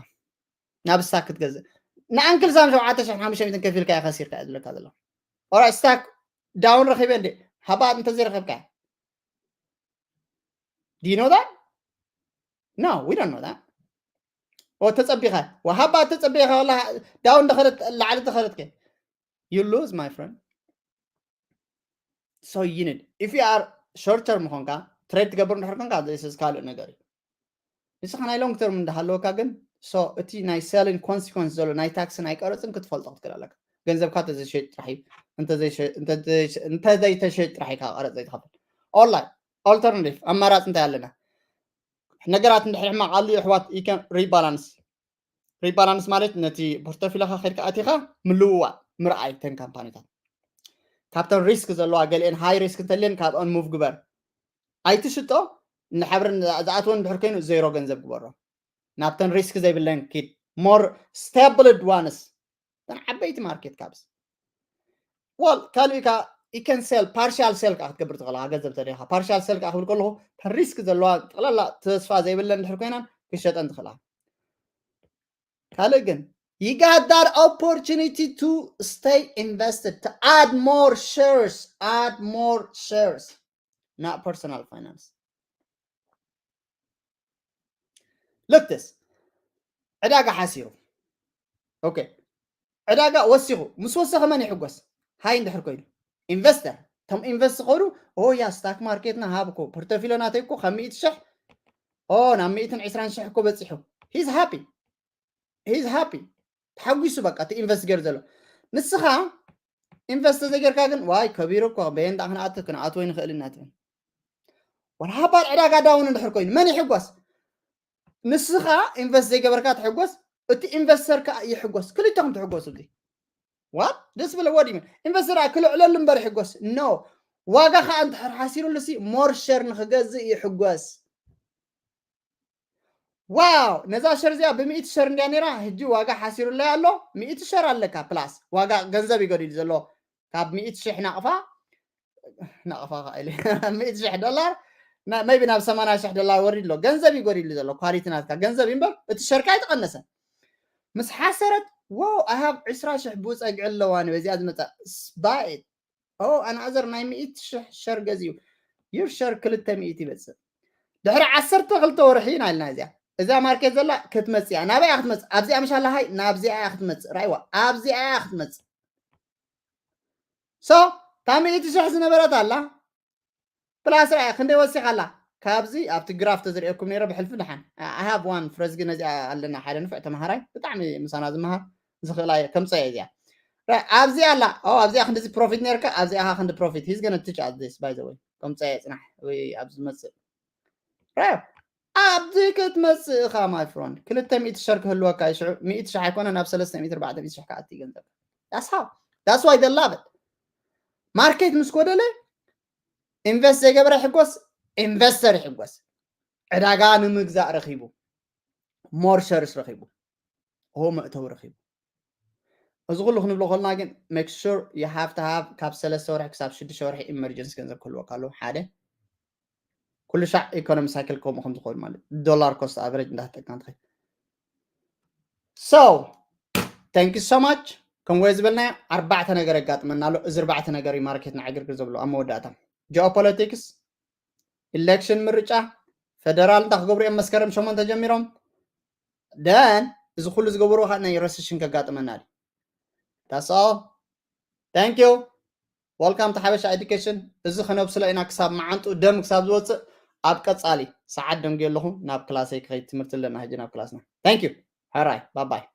ናብ ስታክ ክትገዝእ ንኣንክልሳን ሸውዓተ ሽሕን ሓሙሽተ ሚእትን ከፊልካ እየ ከሲርካ እየ ዝብለካ ዘለኹ። ኦራይት፣ ስታክ ዳውን ረኺበ እንዴ? ሃባ እንተዘይረኸብካ። Do you know that? No, we don't know that. ኦ ተጸቢኻ ወሃባ ተጸቢኻ ወላ ዳውን ደኸለት ላዕሊ ተኸለትከ you lose, my friend. So you need, if you are short term ምኾንካ ትሬድ ትገብር እንድሕር ኮንካ this is ካልእ ነገር እዩ። ንስኻ ናይ ሎንግ ተርም እንዳሃለወካ ግን so እቲ ናይ ሰልን ኮንሲኮንስ ዘሎ ናይ ታክስን ናይ ቀረፅን ክትፈልጦ ክትክእል ኣለካ። ገንዘብካ እንተዘይሸጥ ጥራሕ እዩ፣ እንተዘይሸጥ ጥራሕ እዩ ካብ ቀረፅ ዘይትኸፍል። ኦንላይን ኦልተርናቲቭ ኣማራፂ እንታይ ኣለና? ነገራት እንድሕር ሕማቕ ኣሉ ኣሕዋት ይከን ሪባላንስ። ሪባላንስ ማለት ነቲ ፖርቶፊለኻ ከድካ ኣቲኻ ምልውዋጥ ምርኣይ ተን ካምፓኒታት ካብተን ሪስክ ዘለዋ ገሊአን ሃይ ሪስክ እንተልየን ካብአን ሙቭ ግበር። ኣይትሽጦ። ንሓብረን ዝኣትወን እንድሕር ኮይኑ ዜሮ ገንዘብ ግበሮ። ናብተን ሪስክ ዘይብለን ኪድ። ሞር ስታብልድ ዋንስ ተን ዓበይቲ ማርኬት ካብስ ዋል ካልእ ካ you can sell partial sell ከዓ ክትገብር ትኽእል ገንዘብ ተደኻ partial sell ከዓ ክብል ከለኹ ተን ሪስክ ዘለዋ ጠቕላላ ተስፋ ዘይብለን እንድሕር ኮይናን ክሸጠን ትኽእላ። ካልእ ግን you got that opportunity to stay invested, to add more shares, add more shares. Not personal finance. Look this. ዕዳጋ ሓሲሩ። ኦኬ፣ ዕዳጋ ወሲኹ። ምስ ወሰኸ መን ይሕጎስ? ሃይ እንድሕር ኮይኑ ኢንቨስተር፣ እቶም ኢንቨስት ዝኸዱ ኦ ያ ስታክ ማርኬትና ሃብ እኮ ፖርቶፊሎ ናተይ እኮ ካብ ሚእቲ ሽሕ ኦ ናብ ሚእትን ዕስራን ሽሕ እኮ በፂሑ። He's happy. He's happy. ተሓጒሱ በቃ እቲ ኢንቨስት ገይሩ ዘሎ። ንስኻ ኢንቨስት ተዘይጌርካ ግን ዋይ ከቢሩ እኮ በየን ዳኣ ክንኣቱ ክንኣትዎ ይንኽእል ኢና ትብል። ወላ ሃባር ዕዳጋ ዳውን እንድሕር ኮይኑ መን ይሕጎስ? ንስኻ ኢንቨስት ዘይገበርካ ትሕጎስ፣ እቲ ኢንቨስተር ከዓ ይሕጎስ። ክልተኹም ትሕጎሱ። እዚ ዋት ደስ ብለ ወዲ ኢንቨስተር ክልዕለሉ እምበር ይሕጎስ ኖ። ዋጋ ከዓ እንድሕር ሓሲሩሉ ሲ ሞር ሸር ንክገዝእ ይሕጎስ። ዋው፣ ነዛ ሸር እዚኣ ብሚእቲ ሸር እንድያ ነይራ። ሕጂ ዋጋ ሓሲሩለይ ኣሎ። ሚእቲ ሸር ኣለካ ፕላስ ዋጋ ገንዘብ ይገዲሉ ዘሎ ካብ ሚእቲ ሽሕ ናቕፋ ናቕፋ ኢለ ሚእቲ ሽሕ ዶላር maybe ናብ ሰማንያ ሽሕ ዶላር ወሪድ ኣሎ። ገንዘብ እዩ ጎዲሉ ዘሎ፣ ኳሊቲ ናትካ ገንዘብ እዩ እምበር እቲ ሸርካ ኣይተቐነሰን። ምስ ሓሰረት wow I have ዕስራ ሽሕ ብኡ ጸግዒ ኣለዋ በዚኣ ዝመጻ። Buy it። Oh, another ናይ ሚእቲ ሽሕ ሸር ገዚኡ። Your share ክልተ ሚእቲ ይበጽእ። ድሕሪ ዓሰርተ ክልተ ወርሒ ኢና ኢልና እዚኣ እዛ ማርኬት ዘላ ክትመጽእ እያ። ናበይ እያ ክትመጽእ? ኣብዚኣ ምሽ ኣላ ሃይ ናብዚኣ እያ ክትመጽእ። ራይዋ ኣብዚኣ እያ ክትመጽእ። So እታ ሚእቲ ሽሕ ዝነበረት ኣላ ፕላስ ራእያ ክንደይ ወሲኻ ኣላ። ካብዚ ኣብቲ ግራፍ ተዝርእየኩም ነይረ ብሕልፊ ደሓን። I have one ፍረዝጊ ነዚኣ ኣለና ሓደ ንፍዕ ተምሃራይ ብጣዕሚ ምሳና ዝመሃር ዝኽእላ እየ ከምፀ እየ እዚኣ ኣብዚኣ ኣላ ኣብዚኣ ክንዲዚ ፕሮፊት ነርካ ኣብዚኣ ክንዲ ፕሮፊት he's gonna teach us this by the way ከምፀ እየ ፅናሕ ወይ ኣብ ዝመፅእ ኣብዚ ክትመፅእ ኢኻ my friend ክልተ ሚእቲ ሸር ክህልወካ እዩ ሽዑ ሚእቲ ሽሕ ኣይኮነ ናብ ሰለስተ ሚእቲ ኣርባዕተ ሚእቲ ሽሕ ክኣቲ ገንዘብ that's how that's why they love it ማርኬት ምስ ጎደለ ኢንቨስት ዘይገበረ ይሕጎስ ኢንቨስተር ይሕጎስ ዕዳጋ ንምግዛእ ረኺቡ more shares ረኺቡ ሆ መእተዊ ረኺቡ እዚ ኩሉ ክንብሎ ከልና ግን make sure you have to have ካብ ሰለስተ ወርሒ ክሳብ ሽዱሽተ ወርሒ emergency ገንዘብ ክህልወካ ኣለዎ ሓደ ኩሉ ሻዕ economy cycle ከምኡ ከም ዝኸውን ማለት dollar cost average እንዳተጠቀምካ ትኸይድ so thank you so much ከም ወይ ዝበልናዮ ኣርባዕተ ነገር የጋጥመና ኣሎ እዚ ኣርባዕተ ነገር እዩ ማርኬት ንዕግርግር ዘብሎ ኣብ መወዳእታ geopolitics election ምርጫ federal እንታይ ክገብሩ እዮም መስከረም ሸሞንተ ጀሚሮም then እዚ ኩሉ ዝገበሩ ከዓ ናይ recession ከጋጥመና እዩ that's all thank you welcome to ሓበሻ education እዚ ከነብስሎ ኢና ክሳብ መዓንጡ ደም ክሳብ ዝወፅእ ኣብ ቀፃሊ ሰዓት ደንጉ ኣለኹ ናብ ክላሰይ ክኸይድ ትምህርቲ ኣለና ሕጂ ናብ ክላስና thank you ሕራይ bye bye